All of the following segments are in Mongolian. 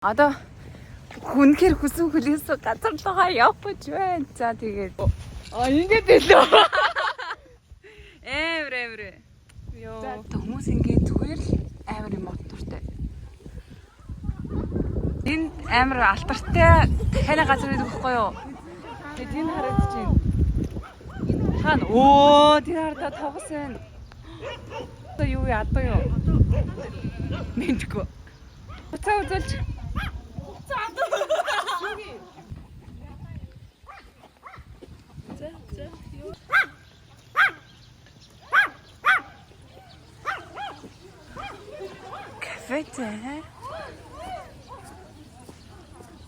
Одоо хүнхээр хүсэн хүлээсэн газар руугаа явах гэж байна. За тэгээд А ингэж илүү. Амар амар. Йоо. За хүмүүс ингээд зүгээр л амар юм мод дуртай. Энэ амар алтартай таны газар байдаг байхгүй юу? Тэгээд энэ харагдаж байна. Хаана? Өө, тэр хардаа тогс байна. Одоо юу яа одоо юу? Мэдгүй. Буцаа үзүүлж. Кафетэй.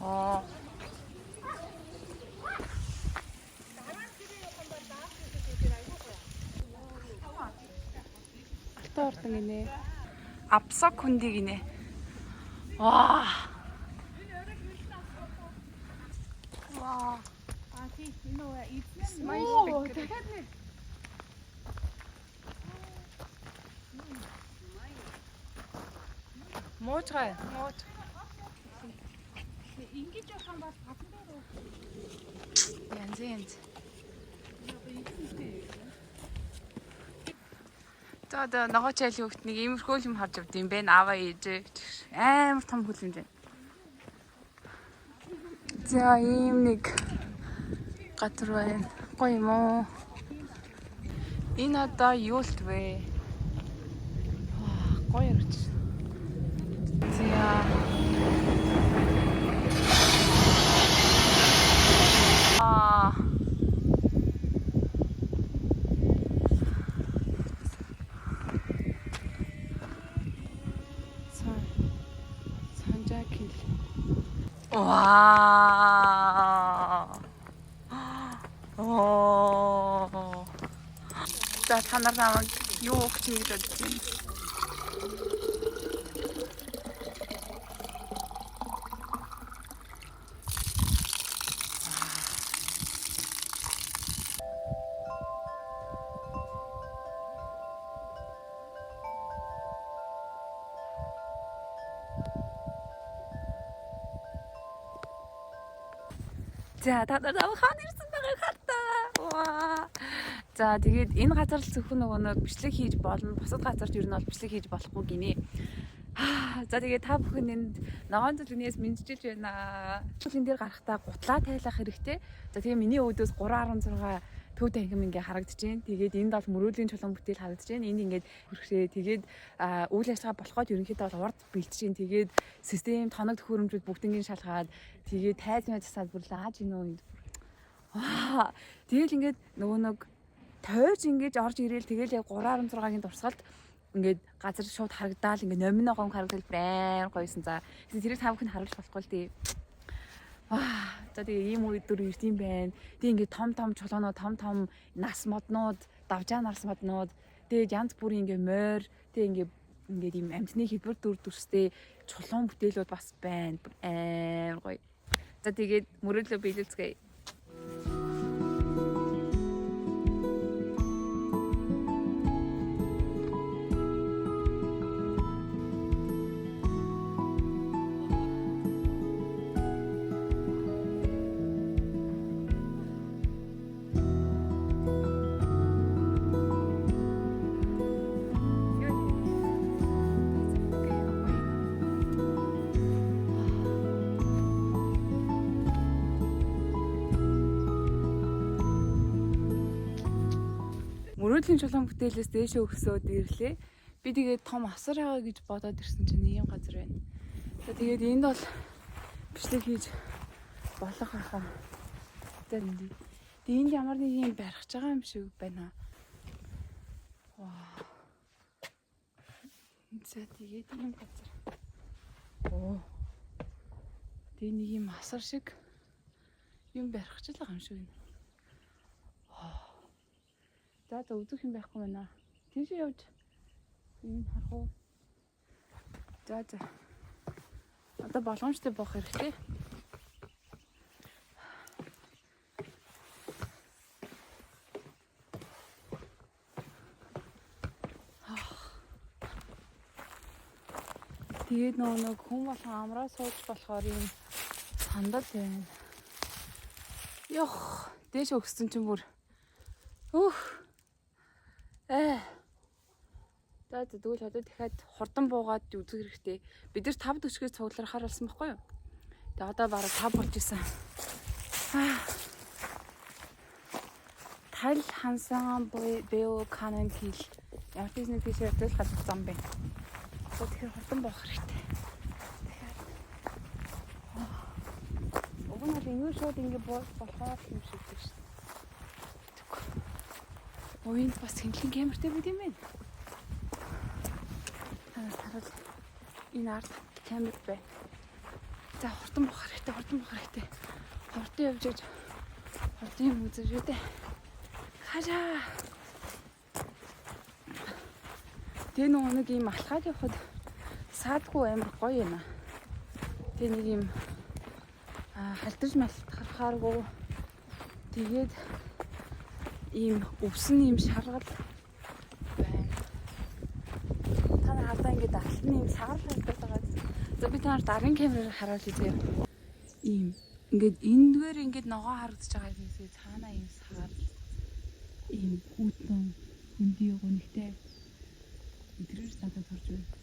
Аа. Алтан ордон гинэ. Апсок хүнди гинэ. Ваа. Ваа. А тий энэ үү эзэн Оо, дахиад нэг. Муужгай, мууж. Ингэж явах юм бол гадна дээр үү? Янз янз. За одоо ногоо чайлын хөвгт нэг иймэрхүү юм харж авд юм бэ? Аава ээжээ. Амар том хүлэмж байна. За ийм нэг газар байна. Гоё юм уу? Энэ одоо юу л вэ? Аа, гоё ярч. За. Аа. Санжакил. Вау. Оо. За та нар намайг юу уух чинь гэж бодож байна? За та нар намайг хаана ирсэн байгааг хартаа. Ваа. За тэгээд энэ газар л зөвхөн нөгөө нэг бичлэг хийж болно. Бусад газарт ер нь бол бичлэг хийж болохгүй гинэ. За тэгээд та бүхэн энд ногоон зүлгнээс мэдчилж байна. Зүлгэн дээр гарахдаа гутлаа тайлах хэрэгтэй. За тэгээ миний өөдөөс 3.16 төв танхим ингээ харагдаж байна. Тэгээд энд бол мөрөөдлийн чулуун бүтээл харагдаж байна. Энд ингээд хүрхрээ. Тэгээд үйл ажиллагаа болоход ерөнхийдөө бол урд бэлтэж байна. Тэгээд систем тоног төхөөрөмжүүд бүгднийг шалгаад тэгээд тайз мэй засаад бүр лааж гинөө энд. Аа тэгэл ингээд нөгөө нэг тойрж ингэж орж ирээл тэгэл яг 3.16-гийн дурсгалд ингээд газар шууд харагдаал ингээд номин ногоон харагдал бүр амар гоёсэн. За тэрийг та бүхэнд харуулж болохгүй л дээ. Аа за тэгээ ийм өдөр ирд юм байна. Тэгээ ингээд том том чулуунууд, том том нас моднууд, давжаа нас моднууд, тэгээд янз бүрийн ингээд морь, тэгээ ингээд ингээд ийм амьтны хэлбэр дүр төрстэй чулуун бүтээлүүд бас байна. Бүр амар гоё. За тэгээд мөрөөдлөө биелүүлцгээе. Мөрөөдлийн чулуун бүтээлээс дээшээ өсөөд ирлээ. Би тэгээд том асар байгаа гэж бодоод ирсэн чинь ийм газар байна. За тэгээд энд бол бичлэг хийж болох ахаа. За энд. Тэгээд энд ямар нэг юм барих ч байгаа юм шиг байна. Вау. За тэгээд ийм газар. Оо. Тэгээд нэг юм асар шиг юм барих ч л байгаа юм шиг байна. За за үзэх юм байхгүй байна. Тийш явж юм харах уу? За за. Одоо болгоомжтой бох хэрэгтэй. Тэгээд нөгөө нэг хүн болгон амраа сууж болохоор юм сандал байна. Йох, дээш өгсөн чинь бүр өөх. Ээ. За тэгвэл одоо дахиад хурдан буугаад үзэх хэрэгтэй. Бид нар 5 төшгөөс цугларахаар болсон байхгүй юу? Тэгээ одоо бараг 5 болж исэн. Аа. Тал хансан бэо канан хил. Ямар ч нэг тийш явдал газар зам байна. Одоо тэгэхээр хурдан буух хэрэгтэй. Тэгэхээр уг нь бол ингэ шууд ингэ бууж болохоор юм шиг байдаг шүү дээ. Уянд бас хэнлэн камертай байд юм байна. Танаас харуул энэ ард камер байна. За хурдан буух хэрэгтэй, хурдан буух хэрэгтэй. Хурдан явж явж хурдан юм үзэж шүү дээ. Хажаа. Тэгээ нөгөө нэг юм алхаад явхад саадгүй амар гоё юм аа. Тэгээ нэг юм халдварч малтгархааргүй тэгээд ийм өвсөн ийм шаргал байна. Та нар хардаа ингээд алтны ийм саарл харагдаад байгаа. За би та нарт арын камераар харуулъя заяа. Ийм ингээд эндгээр ингээд ногоо харагдаж байгаа юмсээ цаанаа ийм саарл ийм хүүтэн хөндөй гунигтай өдрөөр надад орж байна.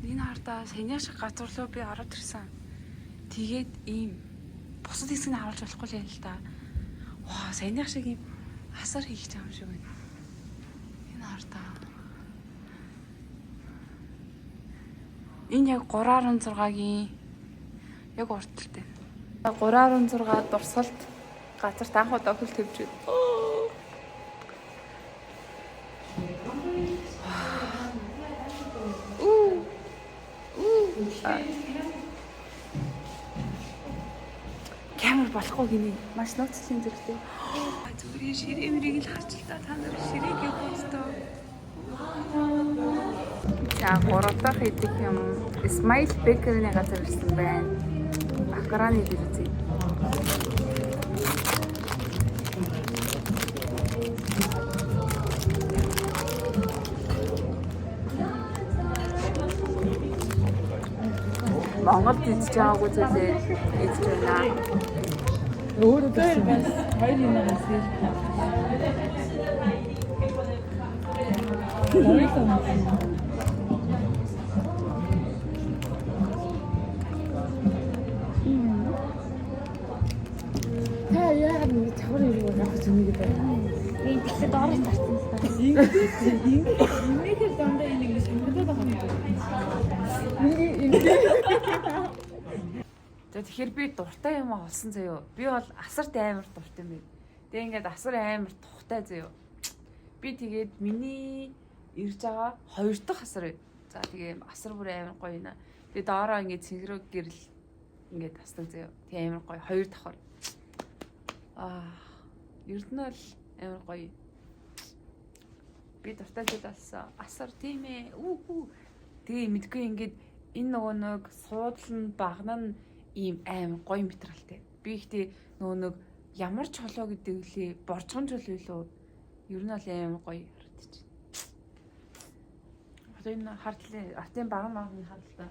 Энэ хардаа саяны шиг газар руу би ороод ирсэн. Тэгээд ийм бусад хэсгийг нь харуулж болохгүй л юм л та. Ваа, саяных шиг ийм асар хийх юм шиг байна. Энэ хардаа. Энэ яг 3.16-гийн яг урт талтай. 3.16 дурсгалт газарт анх удаа хөл тавьж байна. Камер болохгүй гинэ. Маш нууцлын зэрэгтэй. Зүгээр ширээ мэрийг л харч л та та нар ширээг явуултаа. За гурав дахь идэх юм Smile Bakery-ний газар ирсэн байна. Макароны идэж үзье. Монголд идэж байгаагүй зүйлээ идэж байна. Өөрөө дээр бас хоёр юм асууж. Та яагаад нэг чавар ирэх авах зүнийг байна. Би тэгэхээр доороос тарсан юм байна. Ингээхээр дандаа энэ ингэ шамгадаад байгаа юм. За тэгэхээр би дуртай юм олсон заяо. Би бол асарт амар дуртай юм байна. Тэгээ ингээд асар амар тухтай заяо. Би тэгээд миний ирж байгаа хоёр дахь асар байна. За тэгээ асар бүр амар гоё юм. Тэгээ доороо ингээд цэнгэрэг гэрэл ингээд тасдаг заяо. Тэгээ амар гоё хоёр давхар. Аа ер нь бол амар гоё. Би дуртай зүйл олсон. Асар тийм ээ. Үхүү. Тэгээ мэдгүй ингээд энэ нөгөө нэг суудал нь багна нь ийм амар гоё материалтай. Би ихтэй нөгөө нэг ямар чолоо гэдэг лээ боржгон чолоо юу? Ер нь бол амар гоё харагдчих. Одоо энэ хардлаа артын баган баган хардлаа.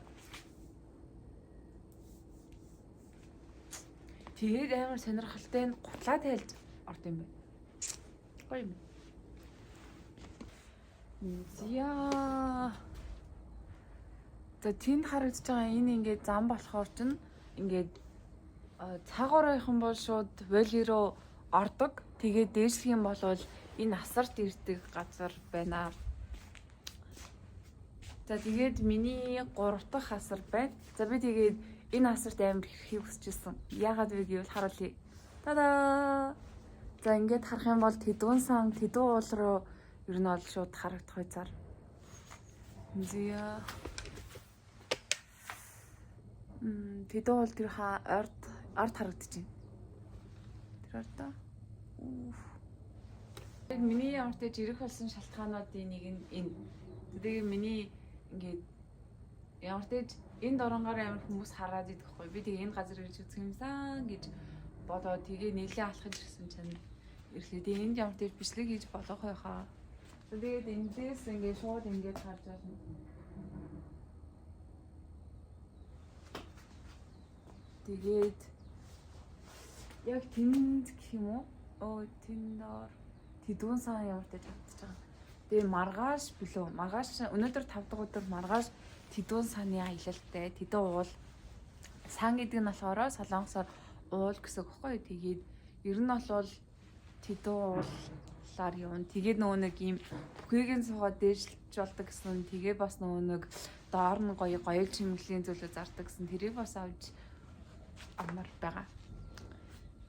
Тэгээд амар сонирхолтой нь гутлаа тайлж орд юм байна. Гоё юм. Зя. За тэнд харагдаж байгаа энэ ингээд зам болохоор чинь ингээд цагаар явах бол шууд вали руу ордог. Тэгээд дээшлэх юм бол энэ асарт ирдэг газар байна. За тэгээд миний 3 дахь асар байна. За би тэгээд энэ асарт амар ирэхийг хүсэж ирсэн. Яагаад вэ гэвэл харуулъя. Та-даа! За ингээд харах юм бол Тэдүүн сан, Тэдүүн уул руу ер нь бол шууд харагдах байцаар. Зя. Тэдүүн уул тэр хаа ард ард харагдаж байна. Тэр ардаа. Үф. Тэгээд миний ямар ч ирэх болсон шалтгаануудын нэг нь энэ. Тэгээ миний ингээд ямар ч энэ доронгаар амар хүмүүс хараад идэх хгүй. Би тэгээ энэ газар ирж үзэх юмсан гэж бодоод тэгээ нэлээ алхаж ирсэн чинь ирлээ. Тэгээ энд ямар ч бичлэг хийж болох байхаа. Тэгээд эндээс ингээд шууд ингээд харж байна. Тэгээд яг тэнд гэх юм уу? Оо, тэнд доор тэдгүүн сан ямартай чадчих байгаа. Тэгээ маргааш билүү? Маргааш, өнөөдөр 5 дахь өдөр, маргааш тэдүүн саны аялалтай. Тэдүүн уул, сан гэдэг нь болохоор солонгосоор уул гэсэн үг байхгүй юу? Тэгээд ер нь бол тэдүүн уулаар явна. Тэгээд нөгөө нэг ийм бүхийг нь суугаад дээшилж болдог гэсэн. Тэгээ бас нөгөө нэг доор нь гоё гоё чимэглэлийн зүйлүүд зардаг гэсэн. Тэрийг бас авч авмаар байгаа.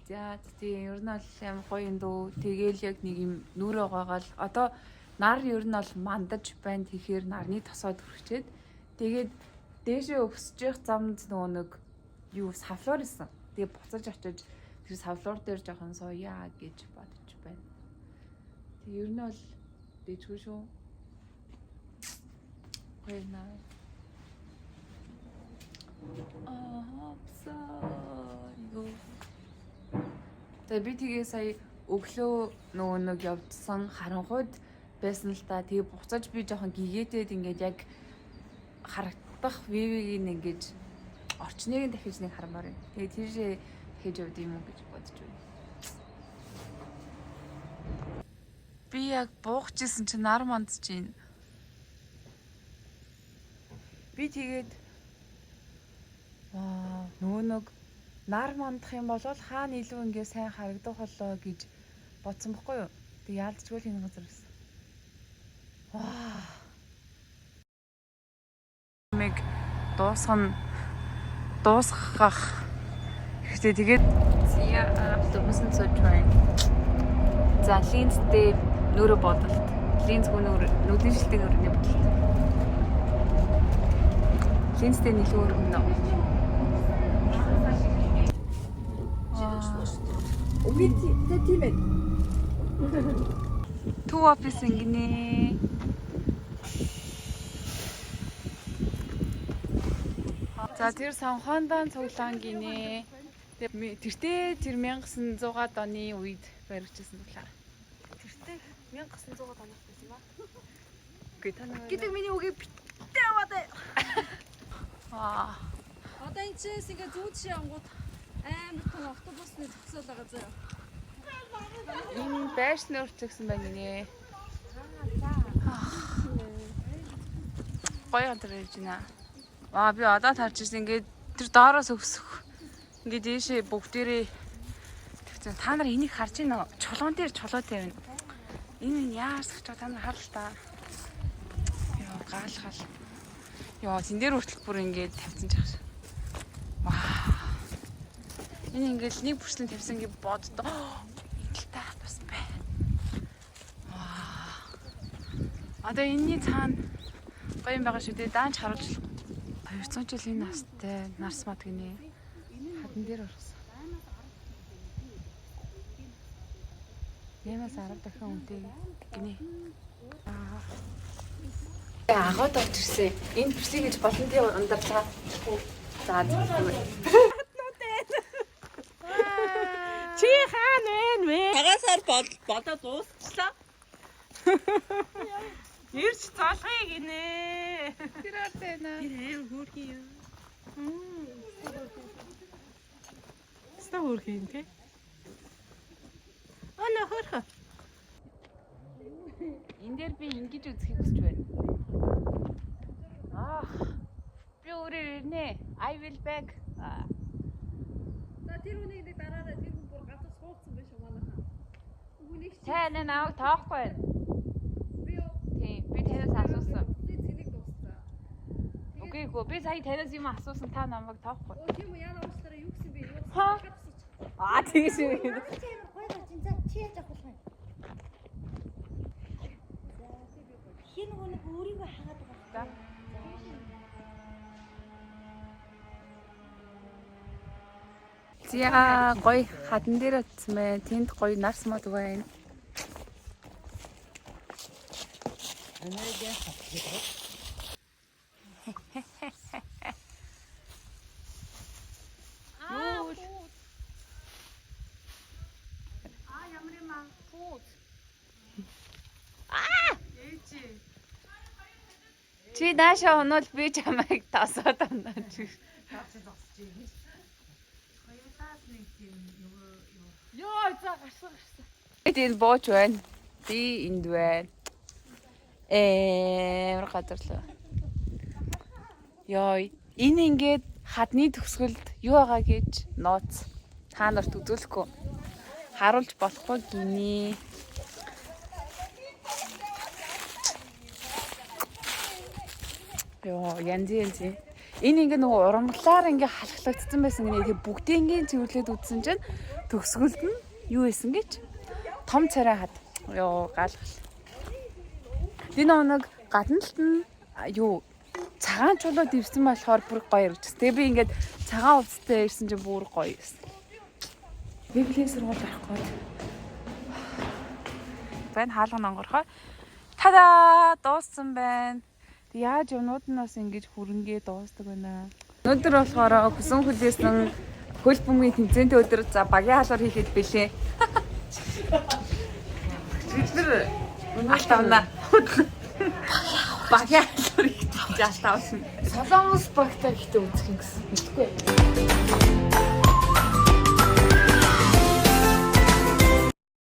За, тийм, ер нь бол амар гоё юм дөө. Тэгээл яг нэг юм нүрээ угаагаал одоо нар ер нь бол мандаж байна. Тэгэхээр нарны тосоо түрхчээд тэгээд дээшээ өсөж явах замд нөгөө нэг юу савлуур исэн. Тэгээ буцаж очиж тэр савлуур дээр жоохон сууя гэж бодож байна. Тэг ер нь бол дэжгүй шүү. Гоё наа. Аа, юу. Тэгээ би тэгээ сая өглөө нөгөө нэг явдсан харанхуйд байсан л та. Тэгээ буцаж би жоохон гигээдээд ингээд яг харагдах view ийг ингэж орчныг нь дахиж нэг хармаар байна. Тэгээ тийшээ дахиж явд юм уу гэж бодож байна. Би яг буугчээсэн чинь нар мандж байна. Би тэгээд аа, нөгөө нэг нар мандах юм бол хаана илүү ингээ сайн харагдах болоо гэж бодсон бохгүй юу? Тэг яалтчгүй л энэ газар гэсэн. Ваа. Мэг дуусгах нь дуусгах хэрэгтэй. Тэгээд зя автобусын сууж байна. За, линзтэй нүүрээ бодолт. Линзгүй нүүр, нүдэн шилдэг нүүрний бодолт. Линзтэй нь илүү өргөнө. Үгүй, тийм ээ. Төв офис ингэнэ. За, тэр Санхондан цуглаан гинэ. Тэртээ тэр 1900-аад оны үед баригдсан цуглаан. Тэртээ 1900 оных байсан ба. Үгүй, та нэг Гэдэг миний үгийг битээ аваад. Аа. Одоо энэ чээс ингээ зүүн тишээ ангууд амар том автобусны зогсоол байгаа заяа. Энэ байшны өрчгсөн байна гинэ. Гоё газар ирж байна. Аа, би одоо тарж ирсэн, ингээд тэр доороос өсөх. Ингээд дээшээ бүгдээрээ тэгсэн. Та нар энийг харж байна уу? Чулуун дээр чулуутай байна. Энэ нь яаж сахиж байгаа, та нар хар л та. Йоо, гаалхал. Йоо, тэн дээр хүртэл бүр ингээд тавьсан ч ахш. Вау. Энэ ингээд нэг бүрслэн тавьсан гэж боддоо. Энэ та бас байна. Вау. Одоо энэний цаана гоё юм байгаа шүү дээ. Даанч харуулж болохгүй. 200 жилийн настай нарс мат гинэ. Хадан дээр орсон. 8-аас 10 дахин үнэтэй гинэ. Аа. Агууд орж ирсэн. Энэ бичлэг гэж болон тий ундарлаа. За, зөв. Чи хаана вэ вэ? Цагаасаар бол болоо дуусчлаа. Ирж золгоё гинэ. Тэр ард байна. Тэр аим хөөрхөн юм. Ста хөөрхөн юм тий. Ана хөөрхөн. Энэ дээр би ингэж үзэхийг хүсэж байна. Аа. Би өөрөөр ирнэ. I will back. Аа. За, тэр үнийг нэг дараарай, тэр хүн бүр газар суудсан байх шүү манайхаа. Үнийг чи Та нэ намайг тоохгүй байна. би юу? Тийм, би танаас асуусан. Би цэнийг дууссан. Үгүй эгүй, би сая танаас юм асуусан, та намайг тоохгүй. Оо, тийм үү, яна уучлаарай, юу гэсэн бэ? Юу Ха? гэсэн? Аа, тийм шүү. Чи амар гоё гарч ин, за, чи яаж авах юм? Хин нөгөө нэг өөрийгөө хагаад байгаа. За, гоё хадан дээр очсон байна. Тэнд гоё нарс мод байна. Юу л Аа, ямар юм аа? Пүүз. Ээжи. Чи наашаа унвал би чамайг тасаад унаа чи. Наач зогсож юм. нэг тийм нөгөө юу. Йоо за гарсан гарсан. Эд энэ бууч байна. Би энд байна. Амар газарлаа. Йой, энэ ингээд хадны төгсгөлд юу байгаа гэж нууц та нарт үзүүлэхгүй. Харуулж болохгүй гинэ. Йоо, янз янз. Энэ ингээ нөгөө урамглаар ингээ халахлагдсан байсан гинэ. Тэгээ бүгдийнгийн цэвэрлээд үзсэн чинь төгсгөлд нь юу исэн гэж том царай хад. Йоо, гаалгал. Тэр нэг гадна талд нь юу цагаан чулуу дэвсэн болохоор бүр гоё ирчихсэн. Тэгээ би ингээд цагаан увцтай ирсэн чинь бүр гоё байсан. Библийн сургууль орох гээд. Байна хаалга онгорхоо. Тада дууссан байна. Тэг яаж юмнууд нь бас ингэж хүрэнгээ дуустдаг байна. Өнөөдөр болохоор хүсэн хүлээсэн хөл бөмбөгийн тэмцээнтэй өдөр за багийн хаалгаар хийхэд бэлээ. Бид нар алт авна. Багийн хаалгаар хийхэд алт авна. Солонгос багтаа ихтэй үзэх юм гэсэн. Мэдгүй.